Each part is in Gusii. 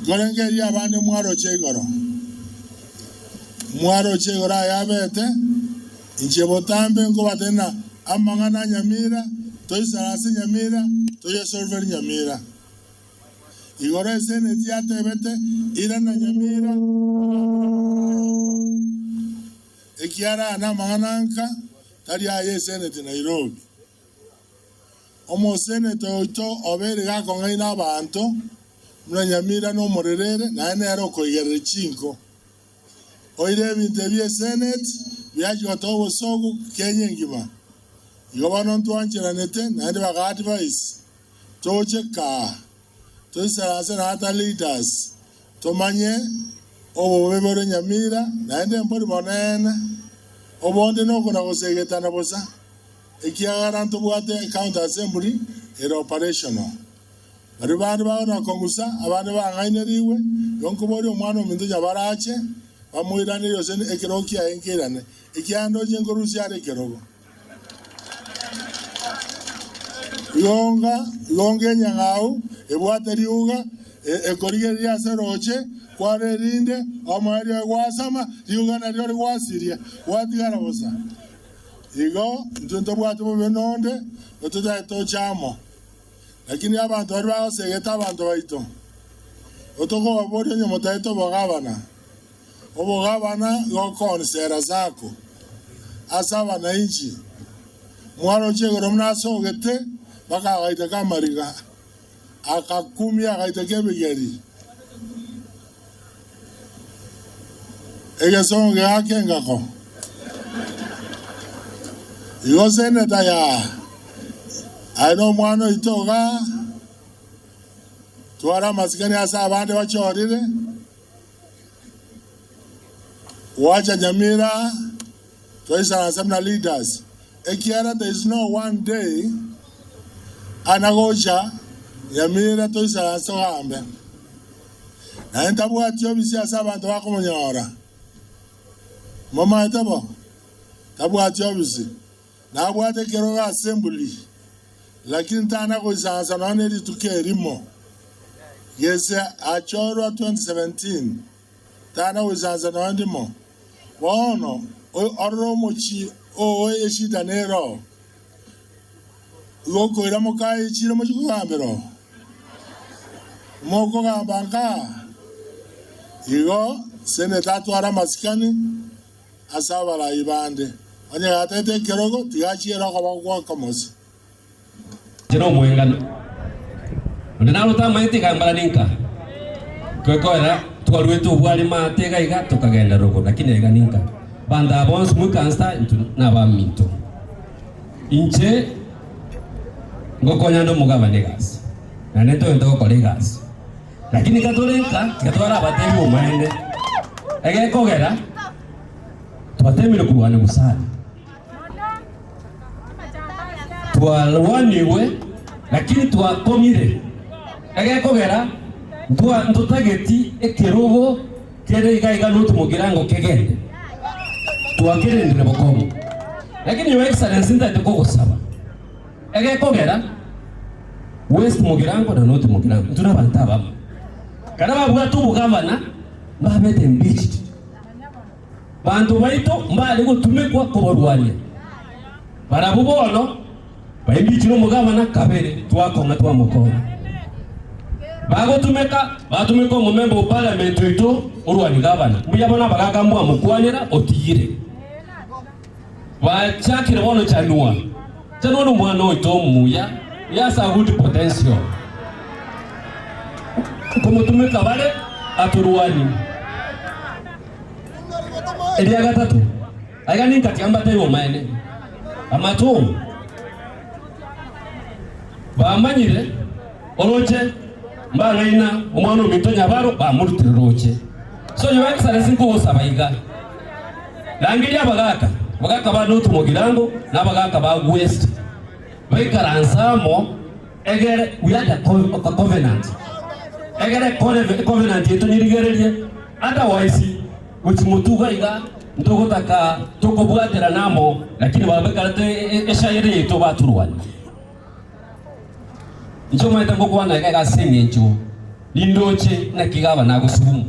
Nkorengereria abande mwaroche igoro, mwaroche igoro ayabete, inche botambe nkobatenena amang'ana a Nyamira, toisaranse Nyamira, toyesolveri Nyamira. Igoro eseneti yatebete, Irana Nyamira, ogambere amang'ana aya nka. Ekiara aya namang'ana nka, tari aya eseneti Nairobi. Omoseneta oito obeire gakong'aina abanto buna nyamira na omorerere, naende nere okoigereria chinko. Oire ebinto ebi eseneti, biachia gotoa obosooku Kenya engima. Igo bono ntwancheranete naende baka advise toche kaa toisaranse na other leaders tomanye obobe bore nyamira naende mbori bonene obonde nokona gosegetana bosa. Ekiagera ntobwate ecounty assembly ere operational. Baria bande bagona kong'usa, abande bang'ainerigwe, igo nkoboria omwana ominto nyabarache, bamoiranerie gose ekerogo kiaye nkeirane, ekiagera ndoche nkorusia are ekerogo. Igo nga, igo nga enyang'au ebwate riuga, ekorigereria ase roche, kware erinde, omoerio egwasama, riuga nario rigwasiria, gwatigara bosa. Igo intwe ntobwate bobe nonde, na totari toche amo. Lakini abanto baria bagosegeta abanto baito, otokobaboria onye motaete obogabana, obogabana gokonsera zako ase abanainchi, mwaroche igoro buna asogete mpaka agaiteka amariga, akakumia agaiteka ebigeri. Egesongo geake engako. Igo seneta yaa, aye nomwana oito igaa, twara amasikani ase abande bachorire, gwacha Nyamira twaisaransa buna leaders, ekiagera there is no one day ana gocha Nyamira toisaranse togambe. Naende tabwati obisi ase abanto bakomonyora. Momaete bo? Tabwati obisi. Nabwate ekerogo assembly, lakini tana goisaransa nonya ne rituko erimo. Gese achorwa 2017, tana goisaransa nonya ndimo. Bono orore omochie oo eshida nere oo. Igo okoira mokaye chiira mochie kogambera oo. Mokogamba nka igo seneta atware amasikani ase abarai bande. Onye gatete ekerogo tiga achiere okoboko gwa okomosi. Inche nomwengani, onde naro otamaete iga mbara ninka, twekorera twaruete obware maate iga iga tokagenda rogoro lakini aiga ninka. Abanto aba bonsi moikansete aa intwe nabaminto. Inche ngokonya nde omogabane egasi, naende ntogende gokora egasi, lakini gatore nka tiga twarabatebi obomaene, egekogera twatemire korwana busani. Twarwanigwe, lakini twakong'ire, egekogera ntwa ntotageti ekerogo kere iga iga not mogirango kegende, twakerendire bokong'u. Lakini Your Excellency ntagete kogosaba, egekogera West Mogirango na North Mogirango intwe nabanto abamo, ekero babwate obogavana mbabete impeached. Banto baito mbare gotumekwa kobarwania. Barabwo bono baimbichire omogabana kabere, twakong'a twamokonya. Bagotumeka, batumeka omomemba o parliament oito orwani gavana. Mbuya bono abagaka mbwamokwanera otigire. Bachakire bono chanua. Chanua nomwana oito omuya, he has a good potential. Komotumeka bare atorwanie. Eria gatato, aiga ninkatia mbatebie omaene, amato bamanyire oroche mbang'aina omwana ominto nyabaro bamorutire roche. So Your Excellency nkogosaba iga, rangeria abagaka, abagaka ba North Mugirango na abagaka ba West baikaranse amo egere we had a covenant, egere covenant eye tonyerigererie. Otherwise gochia motuga iga ntogotaka tokobwaterana amo lakini babekarete eshairi yaito baturwania. Inche omanyete ngokwana iga iga ase eng'encho. Nindoche naki gavana agosuguma.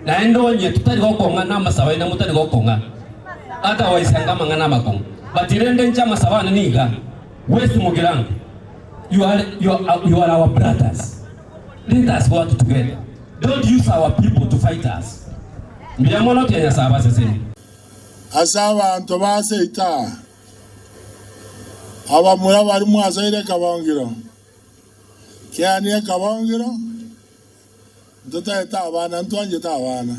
Naende onye totari gokong'a namasabo aino motari gokong'a, otherwise anga amang'ana amakong'u. But rende inche amasabo ane niga, West Mugirango, you are, you are, you are our brothers. Let us work together. Don't use our people to fight us. Mbuya mono tiga Nyasae abasesenie. Ase abanto ba seito aa, abamura baria mwasoire ekabongiro, kiania ekabongiro, Ntotaete abana, ntwanchete abana.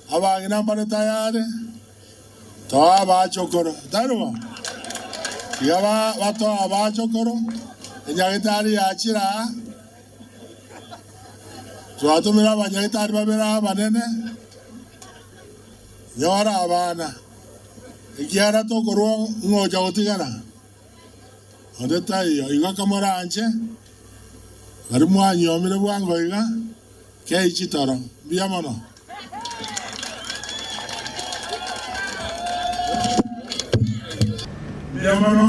Abang'ina mbare tayare, toa abachokoro. Tari bo? Tiga batoe abachokoro, enyagetari yachire aa, twatomire abanyagetari babere abanene, nyora abana, ekiagera tokorwa ng'ocha gotigara. Onde taiyo, igo kamoranche, baria mwanyiomire bwango iga, kei chitoro. Mbuya mono. Mbuya mono.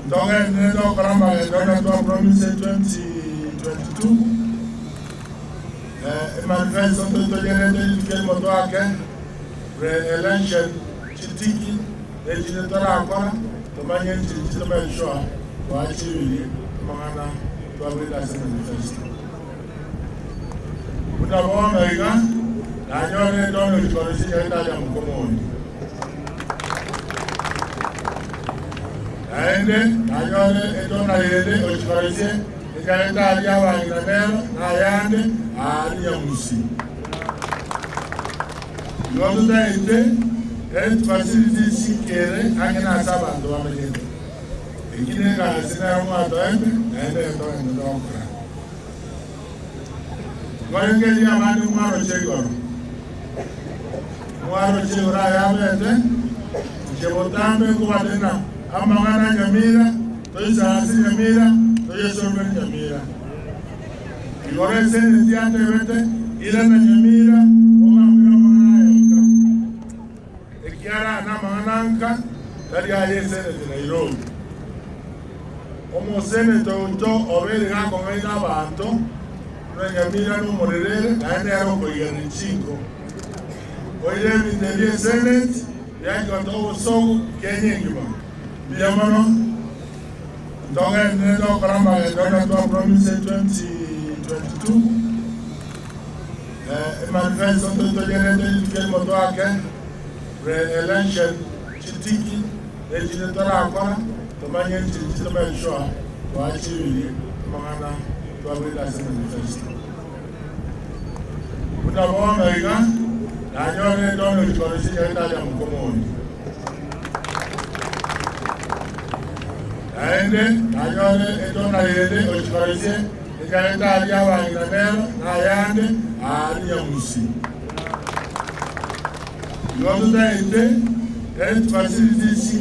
Ntogenderete gokora amagendo buna twapromisire 2022. Emanifesto ntoitogerete rituko erimo toake pre-election chitiki. Echinde torakora, tomanye nchichi to make sure twaachibirie amang'ana twabeka ase manifesto. Buna bono iga, nanyore ndono chikoro chinyagete aria mokomondi. Naende nanyore edona yende ochikorosie enyagete aria abang'ina nero nayande aaria nyamusi. Igo totaete health facilities chikere ang'e nase abanto bamenyete. Eki negasi nero mwatoete naende etoende togokora. Nkorengereria abande mwaroche igoro. Mwaroche igoro ayabete, inche botambe nkobate ng'a amang'ana a Nyamira toisaranse Nyamira toyesoromere Nyamira. Igoro eseneti yatebete, Irana Nyamira, ogambere amang'ana aya nka, ekiagera aya namang'ana nka, tari aya eseneti Nairobi. Omoseneta oito obeire gakong'aina abanto, buna Nyamira nomorerere, naende nere okoigereria chinko. Oire ebinto ebi eseneti, biachia gotoa obosoku Kenya engima. Mbuya mono. Ntogenderete gokora amagendo buna twapromisire 2022, emanifesto ntoitogerete rituko erimo toake pre-election chitiki nechinde torakora tomanye nchichi to make sure twaachibirie amang'ana twabeka ase manifesto. Buna bono iga nanyore ndono chikoro chinyagete aria mokomondi. Naende nanyore edona yende ochikorosie enyagete aria abang'ina nero nayande aaria nyamusi. Igo totaete health facilities.